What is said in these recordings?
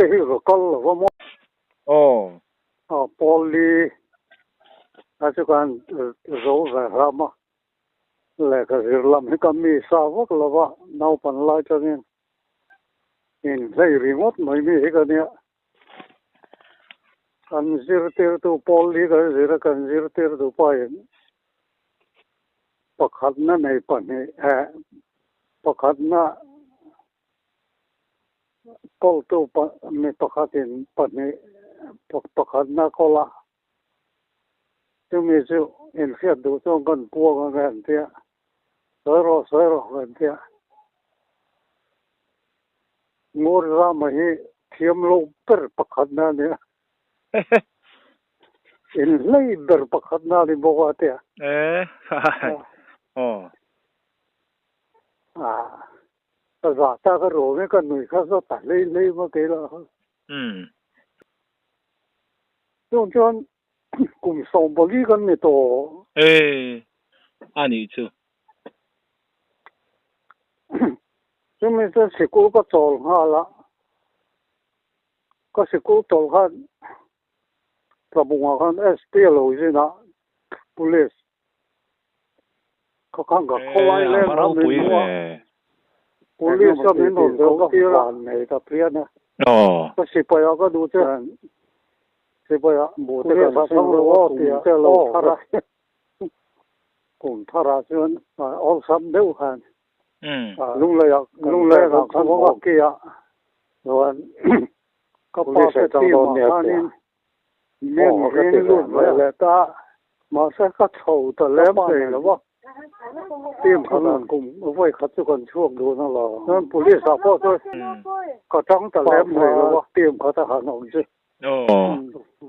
Te hi ka kal lo va maw? Aw. A pawl li a chu kan zo ve hram a, lehkha zir lam hi ka mi sa vak lo va, naupan lai tangin inhlei ringawt mai mi hi ka nia. Kan zirtirtu pawl li kan zir a, kan zirtirtu pahin pakhatna nei pahnih eh pakhatna Kawltu mi pakhatin pahnih pakhatna kawl a, chumi chu inhriat duh chuan kan puang ang e an ti a, sawi rawh sawi rawh kan ti a. Ngur Zama hi thiam lo ber pakhatna a ni a, inhlei ber pakhatna a ni bawk a ti a. E, aw. Ka zah ta ka rawm e, ka nui kha zawt ta hlei hlei maw kei lah kha. Umm. Chung chuan kum 40 kan ni tawh. E, a nih chu. Chumi chu sikul ka chawl nghal a, ka sikul chawl khan Tlabungah khan SP a lo zin a, Police. Ka khan ka khawlai leng a min hmu a, police a min rawn ko tir a, ka sipai ah ka duh che, sipai ah police ah chang rawh aw ti a te lo thar a, kum thar ah chuan awlsam deuh khan lunglei ah lunglei ah kan haw ki a, chuan ka pa te team ah khanin Min ring lut ve leh ta, mahse ka chho ta lem thei lo va, team khat an kum vawi khat chu kan chhuak dun a lo. Chuan police ah pawh chu ka tang ta lem thei lo va, team khat a han awm chu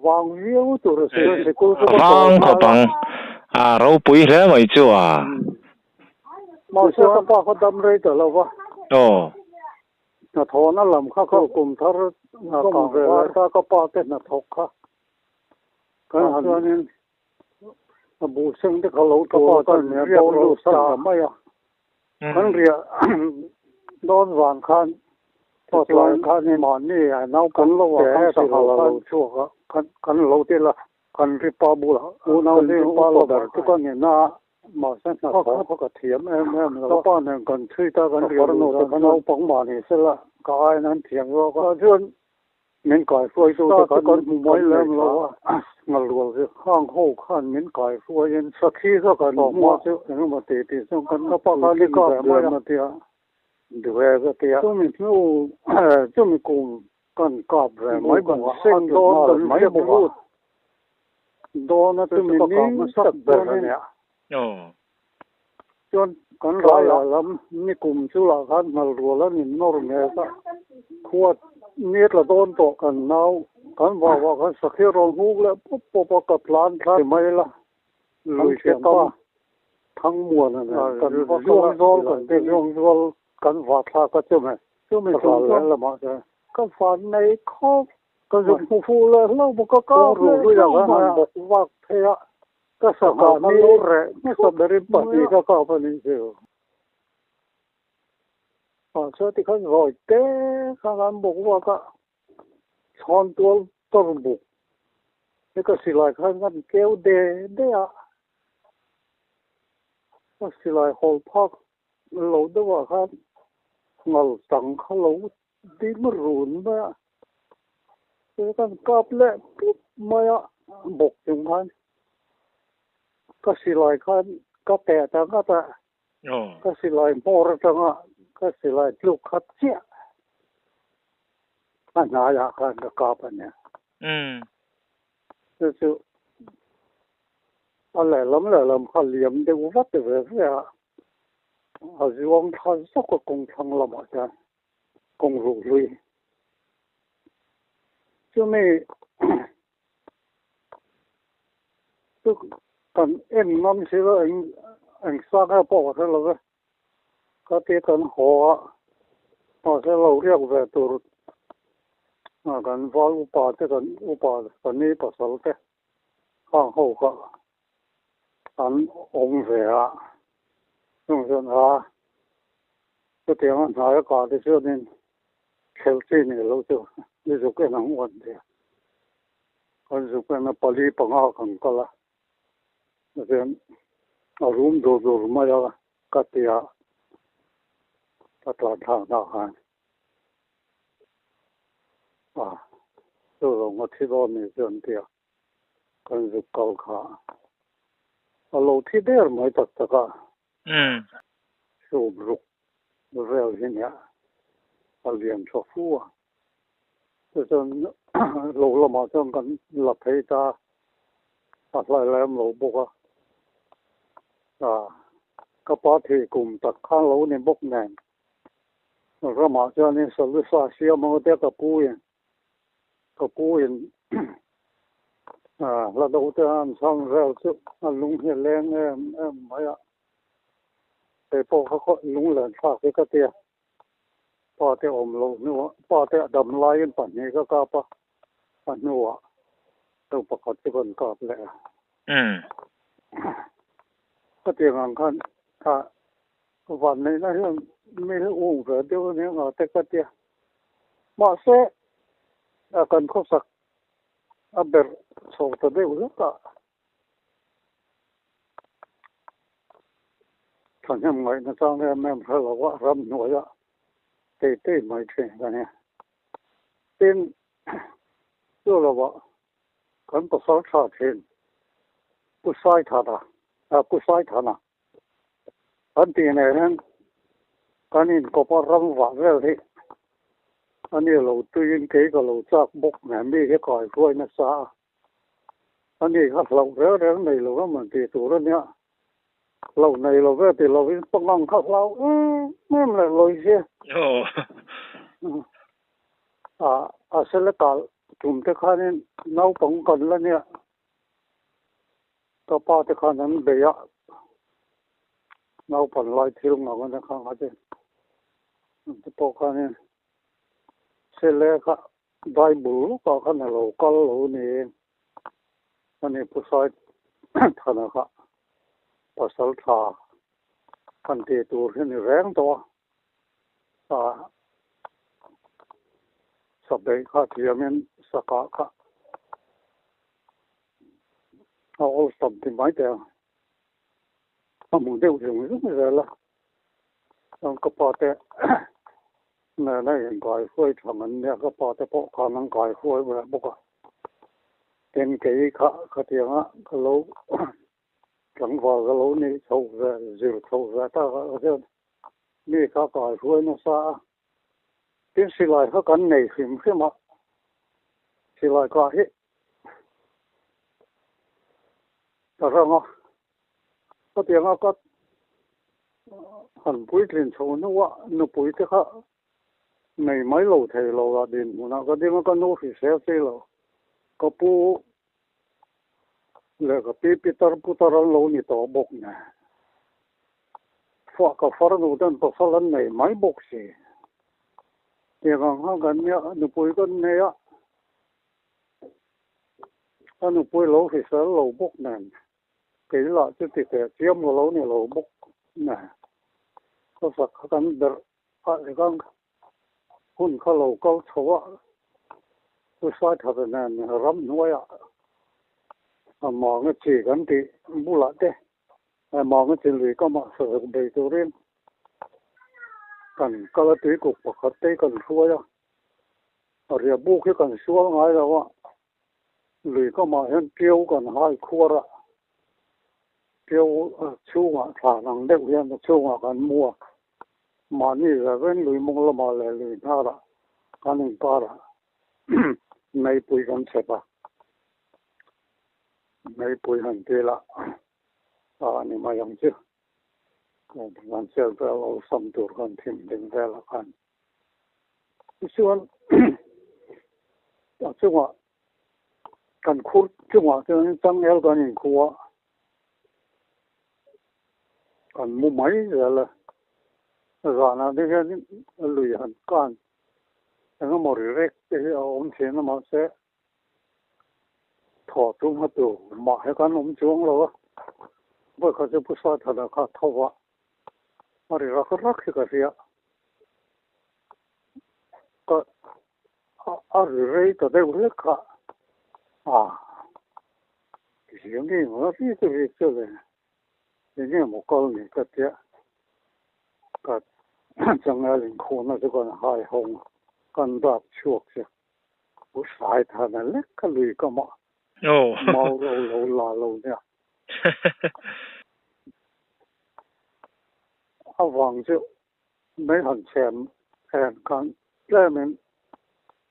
vang viau tur a si. Sikul chu ka chawl Vang khawp nghal a. ang, a ropui hle mai chu a. Mahse ka pa kha dam rei ta lo va. Aw. Hnathawhna lam kha ka kum thar kawm ve leh ta ka pa te hnathawk kha kan han chuanin a buh seng te kha lo tul a kan riak lut ta mai a, kan riah dawn vang khan tlai khanin mahni a naupang lo ah khan sangha a lo chhuak a, kan lo ti la kan ri pa bulah unau te upa ber chu ka ni na a. Mahse hnathawh kha ka thiam em em lo a, ka pa nen kan chhui ta kan riah luh te kha naupang mah ni sela ka aiin an thiam zawk a, chuan min kaihruaitu te khan hmu mai lem lo a, ngalrual chu hang ho khan min kaihruaiin sakhi kha kan hmu a chu engemaw ti tih chuan kan ka pa khan i kap mai a tia duh e ka tia chumi hnu chumi kum kan kap ve mai bawk a, seng dawn kan riak lut Dawn a chumi ni tak ber a nia. Chuan kan raiah lam nikum chu lah khan hnal rual an in nawr mek a, khua ni tla dawn tawh kan nau kan vau ah khan sakhi rawn huk leh pawp pawp a ka tlan thla ti mai la, lui te kam Thangmuana nen kan va kal a, zuangzawl kan ti zuangzawl kan vah thlak a chumi chumi chung chuan lamah chuan ka van nei khawp. Ka zuk hmu fuh leh hlauh bawk a, ka ru hlui a ka han bawk vak phei a, ka sangha ni reh hmasa berin pahnih ka kap a nih chu. Mahse tikhan vawi te khan an bawk vak a, chhawn tual tawr buk hi ka silai khan kan keu de de a, ka silai hawl phak lo deuh ah khan ngal tang kha lo Ding run mai a, chu kan kap leh pup mai a bawk chung khan ka silai khan ka peh ta ngat a, ka silai hmawr atanga ka silai tluk khat chiah a hnaiah khan ka kap a nia. Chu chu a lehlam lehlam kha liam deuh vat ve ve a, a zuang thla zawk a kawng thlang lamah chuan. Kawng ruh hlui. Chumi chu kan en ngam si lo eng eng sa nge pawh ka hre lo ve. Ka ti kan haw a, mahse lo riak ve tur kan val upa te kan upa kan ni pasal te khang ho kha an awm ve a, chung chuan a chutiang a hnai a kah te chuanin khelh chi ni lo chu. I zuk en ang u an ti a. Kan zuk en a, pali panga kan kal a. Chuan a rum dur dur mai a ka ti a, ka tlan thlak hna khan. A, chu zawng a thi dawn ni chu an ti a, kan zuk kal kha. A lo thi der mai tak tak a. Sum ruk vel hi nia a lian tha fu a, tichuan lo lamah chuan kan la phei ta a hlai lem lo bawk a, ah ka pa thih kum tak khan lo ni bawk nen ramah chuanin salusa siam ang te ka pu in ka pu in hla do te an chhang vel chu a lung hi a leng em em mai a. Kei pawh kha khaw lunglen thlak hi ka tia. Pa te awm loh hnuah, pa te a dam laiin pahnih ka kap a, a hnuah deuh pakhat chu kan kap leh a. Ka tiang ang khan a vanneihna hian mi hi um ve deuh a nia nga te ka tia. Mahse, kan khawsak a berh chho ta deuh hlek a. Thahnem ngaihna chang em em hre lo a, ramhnuaia tei tei mai thin ka nia. Tin, chu lovah kan pasal tha thin Pu Saithana, Pu Saithana kan tih nen hian kan inkawp a ram vah vel hi a ni lo tuiin kei ka lo chak bawk nen mi hi kai hruai nasa a. A ni kha hlauh reng reng nei lo emaw tih tur a nia. Hlauh nei lo ve ti lovin pangang kha hlau em em leh lawi sia. A a sele kal tum te khanin naupang kan la nia. Ka pa te khan an bei a, naupan lai thil ngam a nia kha nga te. Te pawh khanin sele kha Bible lawkah khan a lo kal lo ni. Ani Pu Sai Thana kha pasal tha han tih tur hi ni reng tawh a. Ah sabeih kha thiamin sakah kha a awlsam ti mai teh ang. A hmu deuh zung zung zel a. Chuan ka pa te nena inkaihruai thang an nia, ka pa te pawh khan an kaihruai ve bawk a. Tin, kei kha khatianga ka lo tlangval ka lo nih chhoh ve, zir chhoh ve tak ah chuan mi kha kaihruai nasa a. Tin, silai kha kan nei hrim hrim a, silai kah hi ka rang a. Khatianga ka han puitlin chho hnuah nupui te kha nei mai lo thei lo a dinhmunah ka ding a, ka nu hrisel si lo. Ka pu leh ka pi pitar putar an lo ni tawh bawk nen. Fah ka farnu ten pasal an nei mai bawk si. Tiang ang khan kan nia nupui kan nei a, a nupui lo hrisel lo bawk nen. Kei lah chu ti teh chiam ka lo ni lo bawk nge. Khawsak kha kan berh phah leh ang. Hun kha lo kal chho a, Pu Saithata nen ramhnuaiah a manga chi kan tih bulah te, a manga chi lui kamah sazuk bei turin kan kal a, tuikuk pakhat te kan hruai a, a riahbuk hi kan sual ngai lo a. Lui kamah hian ṭiau kan hai khuar a, ṭiau chhungah thlan ang deuh hian a chhungah kan mu a, mahni zah veng lui mawng lamah leh lui hnarah kan inkarah meipui kan chhep a, meipui han ti lah a ni mai ang chu, kan chet vel awlsam tur kan thim ding velah khan. Tichuan a chungah kan khur chungah chuan changel kan inkhu a, kan mu mai zel a. Zanah te hian lui han kan eng emaw ri rek te hi a awm thin a, mahse thaw chu hma tur mah hi kan awm chuang lo a. Vawikhat chu Pu Saithana kha tho va A ri rak rak hi ka hria. Ka A ri rei ta deuh hlek kha a, eng nge maw a rik rik chu le, eng nge maw kal ni ka tia, ka changel inkhawhna chu kan hai hawng a, kan dak chhuak chu u Saithana lek kha lui ka mah mau ro lo la lo nia. A vang chu Mei han chhem en khan tlemin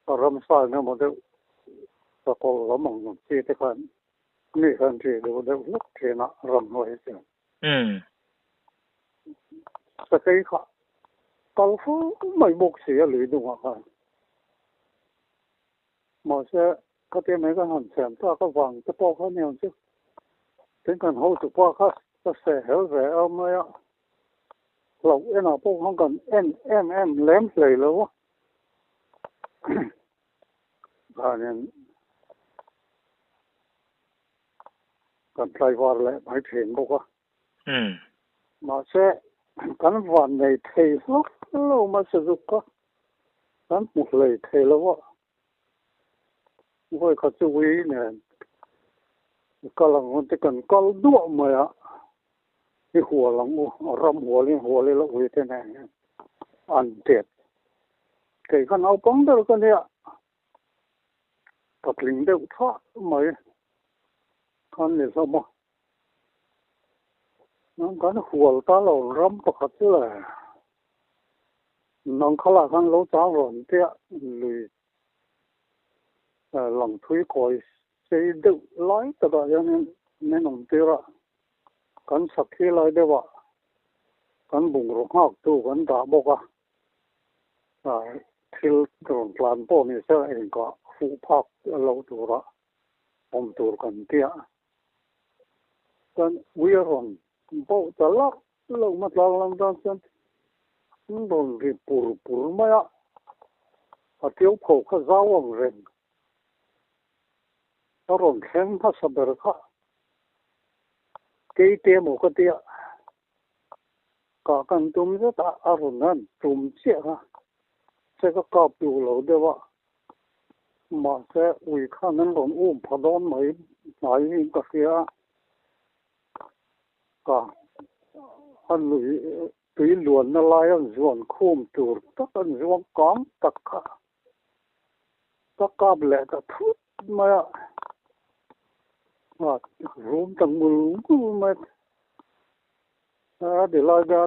a ramsa eng emaw deuh sakawlh lam ang ang chi te khan mi khan ṭih duh deuh hlek ṭhin a ramhnuai hi chuan. Sakei kha kal fo mai bawk si a lui dungah khan. Mahse khatia mei kan han chhem tak avang te pawh kha aniang chu tin kan hotupa kha ka sehhel ve a mai a. Hlauh enah pawh khan kan en em em lem hlei lo a, khanin kan tlaivar leh mai thin bawk a. Mahse kan van nei thei hlawk lo mai sazuk kha kan hmu hlei thei lo a, vawi khat chu ui nen kal ang hun te kan kal duah mai a. I hual ang u, a ram hualin hual ila uite nen hian an tet. Kei kha naupang ber ka nia, patling deuh thah mai khan ni hlawm a. Nang kan hual ta lo ram pakhat chu le, nang kha lah khan lo chang rawn tia lui lang thui kawi sei deuh lai takah hianin min awm tir a. Kan sakhi lai deuhah kan bungraw nghaktu kan dah bawk a, thil rawn tlan pawh ni se engkah fuh phak lo tura awm tur kan tia. Chuan ui a rawn bauh ta larh lo hmatlang lam tan chuan an rawn ri pur pur mai a, a tiu pho kha zau ang reng a rawn thleng hmasa ber kha. Keite emaw ka tia kah kan tum zet a, a rawn han tum chiah a, che ka kap duh lo deuh a, mahse ui khan an rawn um pha dawn mai hnai hi ka hria a, ka a lui tui luanna lai an zuan khum tur tak an zuang kang tak kha ka kap leh ta thut mai a, a rum ta ngul ngul mai a ti lai te a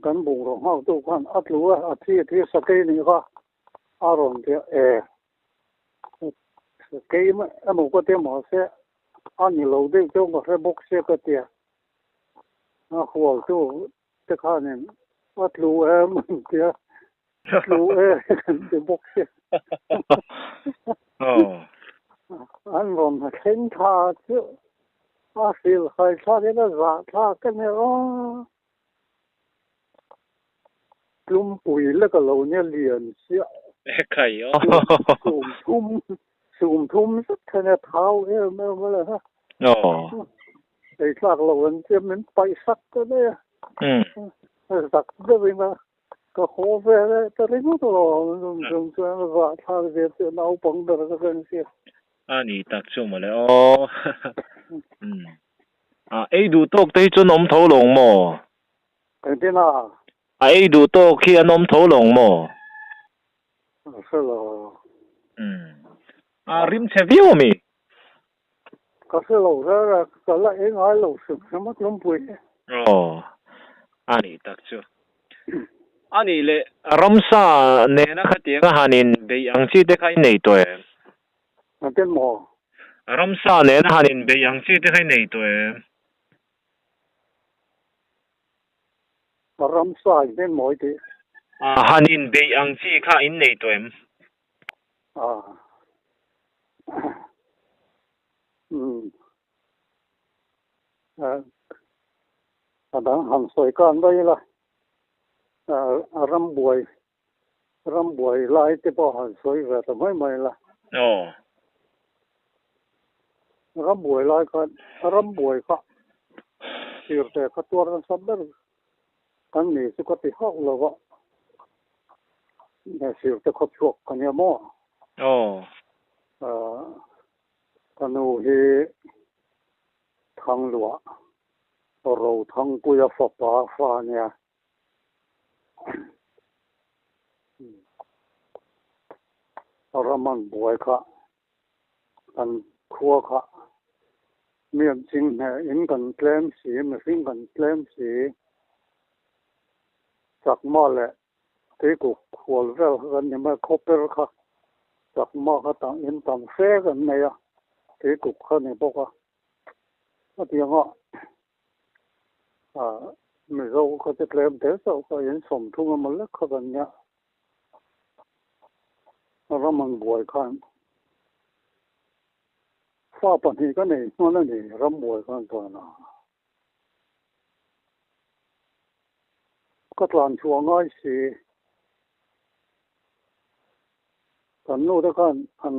kan bungraw nghak tu khan a tlu a, a thi a thi sakei nih kha a rawn ti a, e sakei emaw ka tia mahse a ni lo deuh chu ka hre bawk sia ka tia, a hual tu te khanin a tlu em an tia. Tlu e kan ti bawk sia. An rawn thleng tha chu a hrilhhai thlak in a zah thlak a nia aw. Tlumpui lek a lo nia lian chiah. Ekhai aw. Sum thum sum thum zet khan a thau em em a le ha. Aw. Ei tlak lo an tia min paih sak ta daih a. Zak deuhin a Ka haw ve leh ta ringawt alawm, chung chung chuan a zahthlak zia chu naupang ber ka kan hria. A ni tak chu mawle aw. Umm. A ei duh tawk te hi chu an awm tho lawng maw? Engtin a? A ei duh tawk hi an awm tho lawng maw? A hre lo. Umm. A rim chhe viau ami? Ka hre lo reng a, ka la ei ngai lo hrim hrim a tlawmpui hi. Aw, a nih tak chu. A nih leh ramsa nena khatianga hanin beih ang chi te kha i nei tawh em? Engtin maw? Ramsa nena hanin beih ang chi te kha i nei tawh em? Ramsa engtin maw i tih? Hanin beih ang chi kha in nei tawh em? A dang han sawi khan daih ila, rambuai rambuai lai te pawh han sawi ve ta mai mai ila. Rambuai lai khan rambuai kha thirte kha tuar nasa ber kan ni chu ka ti hauh lo va. Sirte khaw chhuak ka nia maw? Aw. Ka nu hi Thangluah Rothangpuia fapa fa a nia. Ram an buai kha kan khua kha mi an ching hneh in kan tlem si, mihring kan tlem si, chakma leh tuikuk hual vel kha kan ni mai, khawper kha chakma kha tam in tam fe kan nei a, tuikuk kha ni bawk a, a tianga Mizo kha chu tlem te chauh kha in 30 emaw lek kha kan nia. Ram an buai khan fa pahnih ka nei hman a ni ram buai khan chuan a ka tlan chhuah ngai si. Kan nu te khan an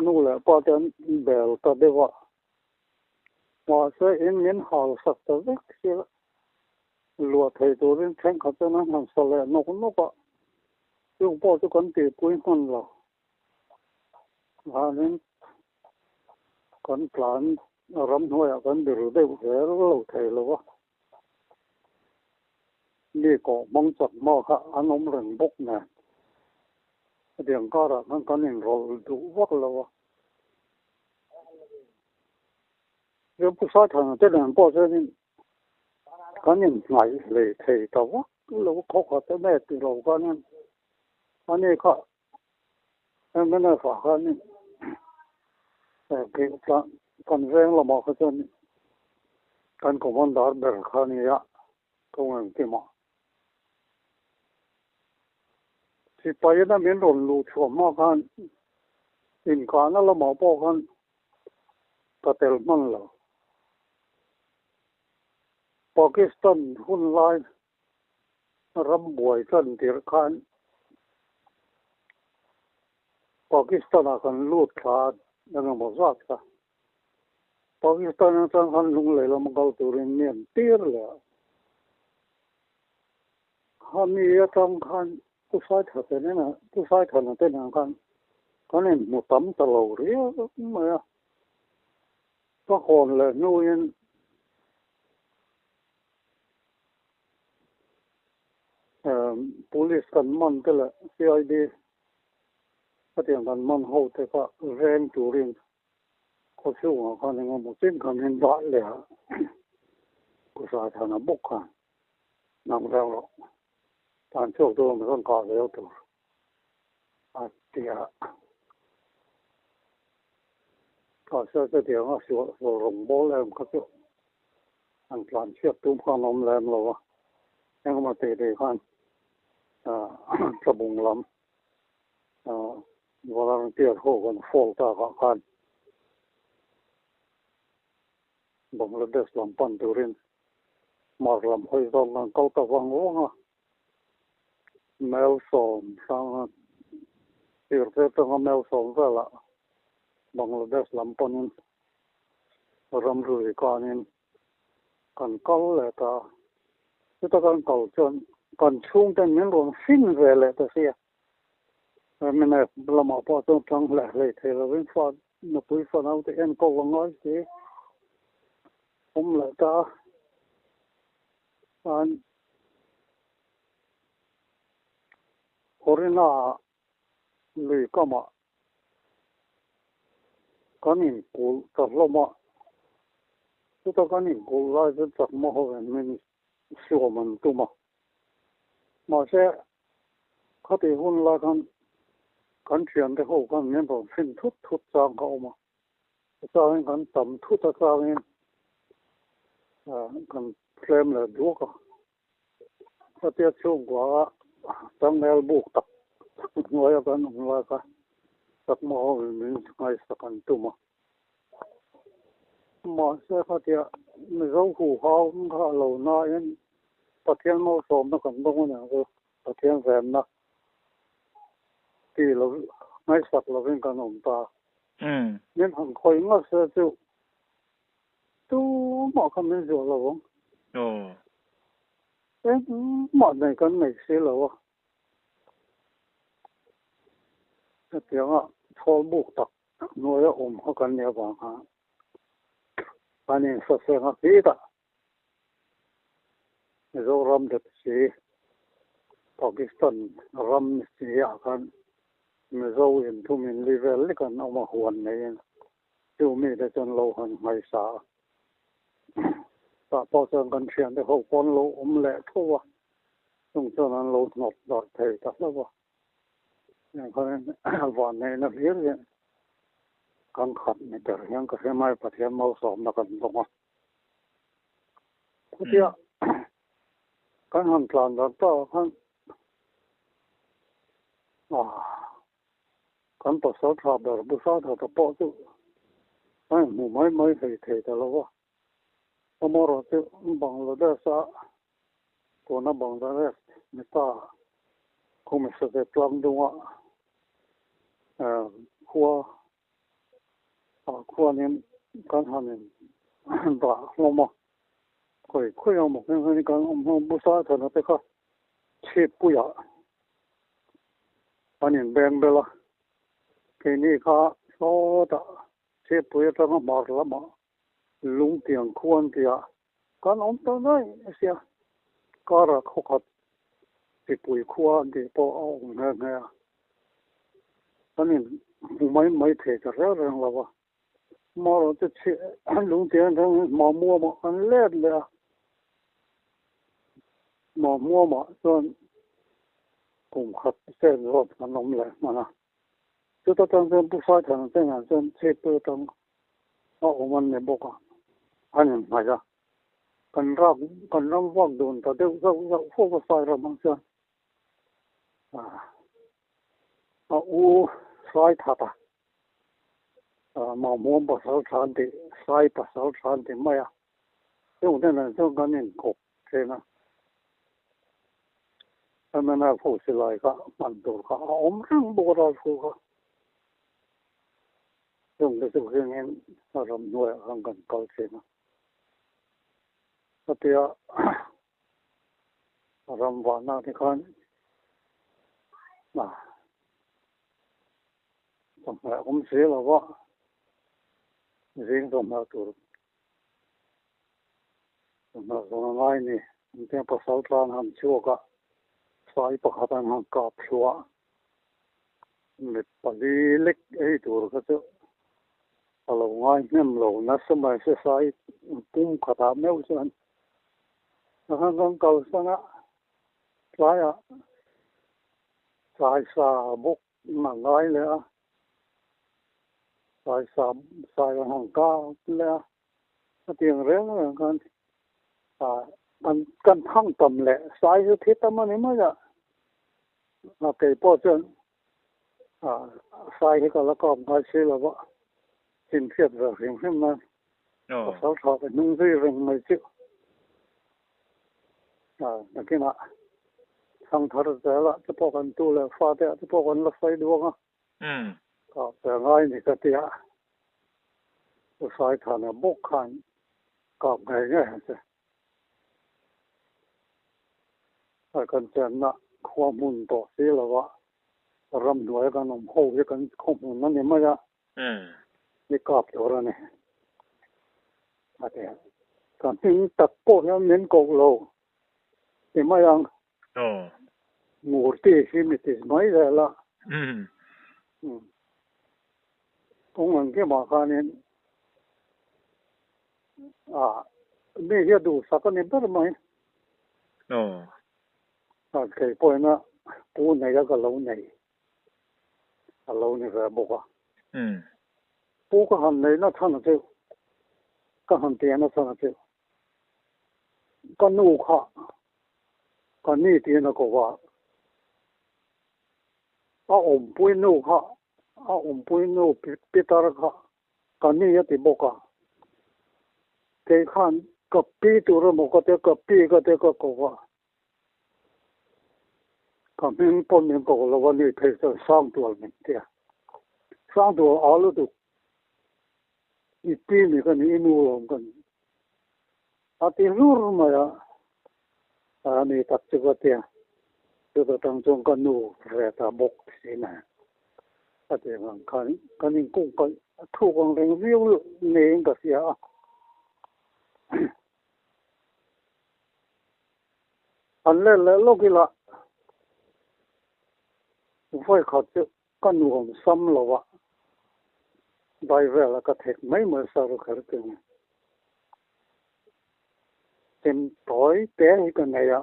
nu leh pa te an bel ta deuh a. Mahse in min hal sak ta vek sia luah thei turin thenkhat chuan an han sa leh nawk nawk a, chung pawh chu kan tihpui hman lo. Vanin kan tlan ramhnuaiah kan biru deuh zel lo thei lo a, mi kawh hmang chak hma kha an awm reng bawk nen hetiang karah khan kan inrawlh duh vak lo a. Pu Saithana te nen pawh chuanin kan inhnaih hlei thei ta vak lo khawkhat em e ti lo khanin ani kha MNF ah khanin kan veng lamah kha chuan kan commander ber kha a ni a, kawng engkimah. Sipaina min rawn luh chhuah hma khan inkahna lamah pawh khan ka tel hman lo. Pakistan hun lai ram buai tan tirh khan Pakistan-ah kan lut thla eng emaw zat kha. Pakistan atang khan lunglei lama kal turin mi an tir leh a. Khami atang khan Pu Saithate nena Pu Saithana te nen khan kan inhmu tam ta lo riau mai a. Ka hawn leh hnuin Police kan man te leh CID khatiang kan man ho te kha veng turin khaw chhungah khan engemaw chin kan indah leh a, Pu Saithana bawk khan Nang veng rawh, tan chhuak tur awm chuan kah zel tur a ti a. Mahse chutianga sual sual rawngbawl em kha chu an tlan chhiat tum khan awm lem lo a, engemaw tih tih khan tlabung lam volunteer ho kan fall takah khan Bangladesh lam pan turin hmar lam hawi zawng kan kal ta vang vang a, mel 10 tir te atanga mel 10 velah Bangladesh lam panin ramri kanin kan kal leh ta a, chuta kan kal chuan kan chhungten min rawn fin ve leh ta sia. Mnf lamah pawh chuan tang hleh hlei thei lovin fa nupui fanau te enkawl a ngai si. Awm leh ta a, an Horina lui kamah kan inkulh ta hlawm a, chuta kan inkulh lai chu chakma hovin min suam an tum a, mahse Khatih hun lai khan kan thiante ho khan min rawn fin thut thut chang kha a awm a, a changin kan tam thut a changin kan tlem leh duak a. Khatia chhungkua a changel buk tak hnuaia kan awm lai kha chakma ho in min ngaihsak an tum a. Mahse khatia Mizo huhau kha a lo nain Pathian malsawmna kan dawng a niang chu. Pathian venna ti lo ngaihsak lovin kan awm ta. Min han khawih ngat se chu tumah kha min zuah lo ang. Engmah nei kan nei si lo a. Hetianga. Chhawl buk tak tak hnuaia awm kha kan nih avang khan kan insaseng a khitah Mizoram dep si Pakistan ram ni si ah khan Mizo inthum inli vel lek an awm a huan neiin chu mite chuan lo han nghaisa a. Tah pawh chuan kan thiante ho pawh an lo awm leh tho a, chung chuan an lo hnawt darh thei ta hlauh a. Heng khan vanneihna hlir hi kan khat ni ber hian ka hre mai, Pathian malsawmna kan dawng a. Khutia kan han tlan darh ta ah khan kan pasal tha ber busa tha ta pawh chu a inhmu mai mai hlei thei ta lo va. Amaherawh chu Bangladesh-a tuna Bangladesh ni ta khumi Sate tlang dunga khua ah khuanin kan han in dah hlawm a, khawi khawi ang bawk hian kan awm hlawm busa thana te kha chhippuiah an inbeng bel a, keini kha sawtah chhippui atanga hmar lamah Lungtiang khuan tia kan awm ta daih sia, kara khawkhat mipui khua an tih pawh a awm nghe nghe a, kan in hmu mai mai thei ta reng reng lo va, amaherawh chu chhi lungtiang atangin hmahmuamah kan let leh a, hmahmuamah chuan kum khat chen zawt kan awm leh hman a. Chuta tang chuan Pu Saithana te hnenah chuan chhiptu atang a awm an ni bawk a, an inhnaih a. Kan rak, kan ram vak dun ta deuh zauh zauh fo a Sairam ang chuan a u Saithata, Mahmuam pasal tha an tih, Sai pasal tha an ti mai a, chung te nen chuan kan inkawp thin a. MNF ho silai kha hman tur kha a awm reng bawk a ralthu kha. Chung te chu hringin a ramhnuaiah khan kan kal thin a. Khatia a ram vahna te khan chawhmeh awm si lo va, zing chawhmeh tur Chawhmeh zawng a ngai ni. Engtiang pasal tlan han chhuak a, sai pakhat an han kap thluah a, mi pali lek ei tur kha chu a lo ngai hnem lo nasa mai se sai pum khatah meuh chuan a han kan kalsan a, tlaiah sai sa bawk a ngai leh a, sai sa sai an han kap leh a. A tiang reng reng khan kan kan thang tam leh sai chu thi tam a ni mai a, a kei pawh chuan sai hi ka la kap ngai si lo va, inhriat ve hrim hrim nan pasal tha ka hnung zui reng mai chu nakinah thangthar zelah te pawh kan tu leh fate ah te pawh kan la sawi duang a, kap ve ngai ni ka tia. Pu Saithana bawk khan kap ngei ngei ang che. A kan chenna khua hmun tawh si lova ramhnuai a kan awm ho hi kan khaw hmun a ni mai a, ni kap tur a ni. A ti a, ka hming tak pawh hian min koh lo ti mai ang. Murti hi mi ti mai zel a. Kawng engkimah khanin ah mi hi a duhsak a ni ber mai. Kei pawhin a pu nei a ka lo nei a lo ni ve bawk a. Pu ka han nei na chhan a chu ka han ti na chhan a chu ka nu kha ka ni tiin a ko va. A awmpui nu kha, a awmpui nu Peter kha ka ni a ti bawk a. Kei khan ka pi tur emaw ka tia, ka pi ka tia ka ko a. Ka hming pawh min ko lo a ni phei chuan Sangtual min tia. Sangtual a lutuk i pi ni ka ni, i nu lawm ka ni. A ti hlur mai a, a ni tak chu ka tia, chuta tang chuan ka nu ve ta bawk si nen. Khatiang ang khan kan inkungkaih a thuk ang reng viau niin ka hria a. An let leh lawk ila vawikhat chu ka nuam sam lo a, dai vela ka thek mai mai sa ru kher te nge. Chem tawi te hi ka nei a,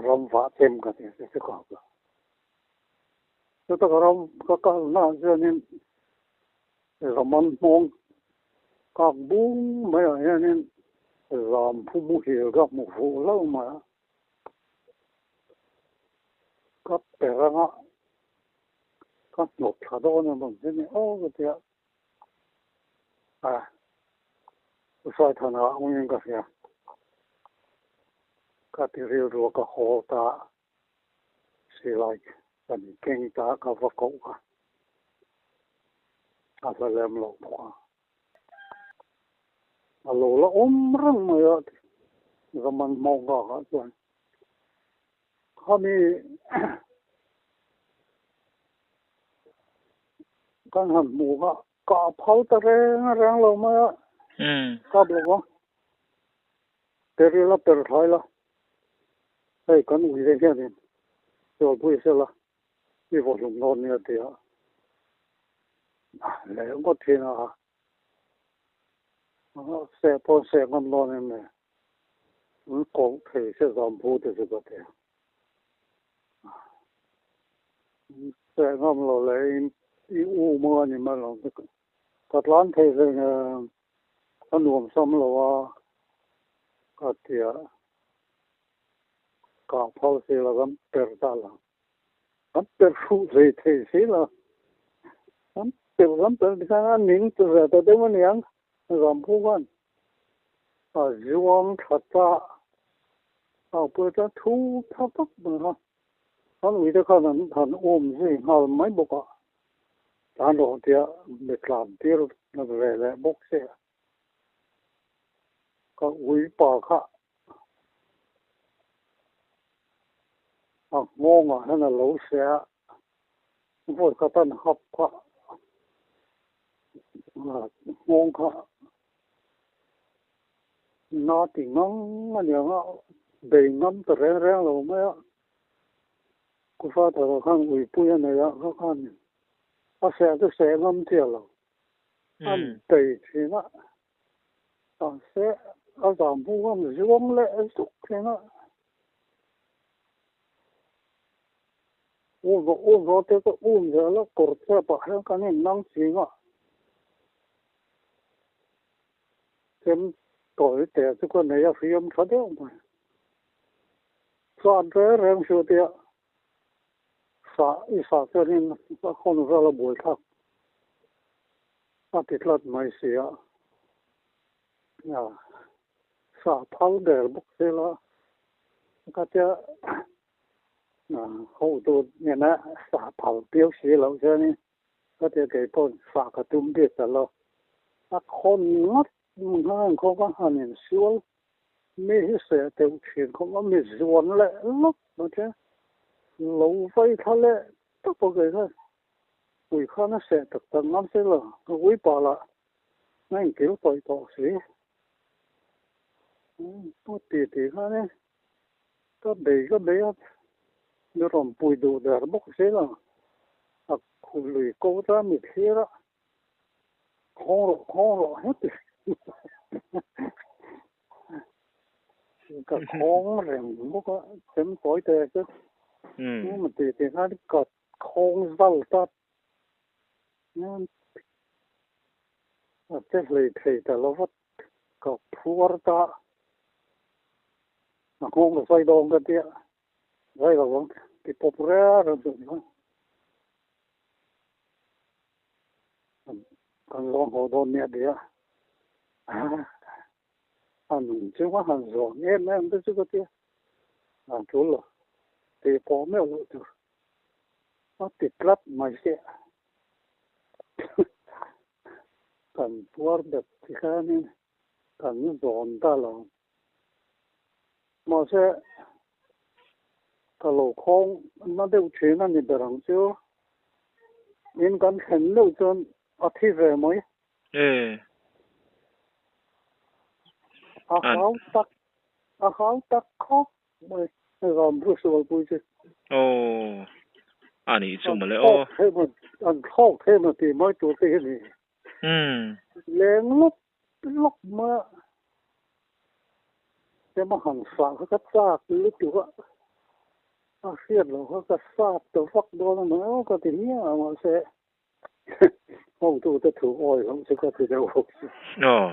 ram vah chem ka ti a chu ka hauh lo. Chuta ka ram ka kalna ah chuanin Zaman hmawng kak bung maiah hianin zam phu muhil ka hmu fuh hlauh mai a. Ka per anga ka hnawt thla dawn emaw chu ni aw ka tia. A Usaithana awngin ka hria. Ka ti rilru a ka haw ta a. Silai kan keng ta ka va koh a, a hla lem loh bawk a. A lo la awm reng mai a Zaman Hmawngkakah chuan khami kan han hmu kha kah phal ta reng reng lo mai a, kap lo va. Per ila per thlai la, hei kan ui ve hianin Sualpui sela i vaw hlum dawn nia ti a leh ngawt thin a, seh pawh seh ngam dawn em ni, an koh thei se zam phu te chu ka ti a, seh ngam lo leh i um a ni mai lo, ka tlan thei hle nge. A nuam sam lo a, ka ti a, kah phal si lo kan per ta lo. Kan per hruh hlei thei si lo. Kan per kan per ti khan a ning ta ve ta deuh a niang, Ramphu khan a zuang tha ta a, pawh chuan thu tha vak mai kha. An uite khan an han awm zui nghal mai bawk a. Tan rawh tia mi tlan tir ve leh bawk se ka ui pa kha a nghawngah hian a lo se a, vawi khat an hap kha nghawng kha na ti ngang a niang a, bei ngam ta reng reng lo mai a. Kufa thara khan uipui a nei a, kha khan a seh chu seh ngam chiah lo. A bei thin a, mahse a zam hnu khan zuang leh zuk thin a. U zawh u zawh te chu um zel a, kawr chep ah hian kan innang ching a. Chem tawi teh chu ka nei a hriam tha deuh mai. Chuan reng reng chu tia sah i sah chuanin a hawn vel a buai thlak a ti tlat mai si a, sah phal der bawk zel a, ka tia hotu nena sah phal piau si loh chuanin ka tia kei pawh sah ka tum bik ta lo, a khawn ngawt nghal khawp a han insual Mi hi seh deuh thin khawp a, mi zuan leh lawk mai che. Lo vai thla leh tak a kei kha ui khan a seh tak tak ngam se lo, ka ui pah lah a inkil tawih tawh si. Pu ti ti khan e ka bei ka bei a, mi rawn pui duh der bawk si lo, a khu lui ko ta mi thlir a. Khawng rawh, khawng rawh heti. Ka khawng reng bawk a, chem tawi te chu. Eng emaw ti ti khan ka khawng zal ta. A che hlei thei ta lo va, ka phuar ta. A nghawng ka sawi dawn ka tia, zai lo ang ti pawp reng reng chu a ni mai. Kan zawng haw dawn nia tia a nung chu a han zawng em em te chu ka tia a tul lo tih pawh meuh loh tur a ti tlat mai sia kan puar bet ti khanin kan zawn ta lo mahse ka lo khawng na deuh thin a ni ber ang chu. In kan thlen meuh chuan a thi ve mai. E. A hau tak, a hau tak khawp mai ram ru sualpui chu. Aw, a nih chu mawle aw. An thlawk thei maw tih mai tur te hi a ni. Umm. Leng lawk lawk mai a, ema han sah kha ka chak lutuk a, a hriat loh kha ka sat ta vak dawn a ni aw ka ti hial a mahse hotute thu awi loh chu ka ti deuh bawk si. Aw.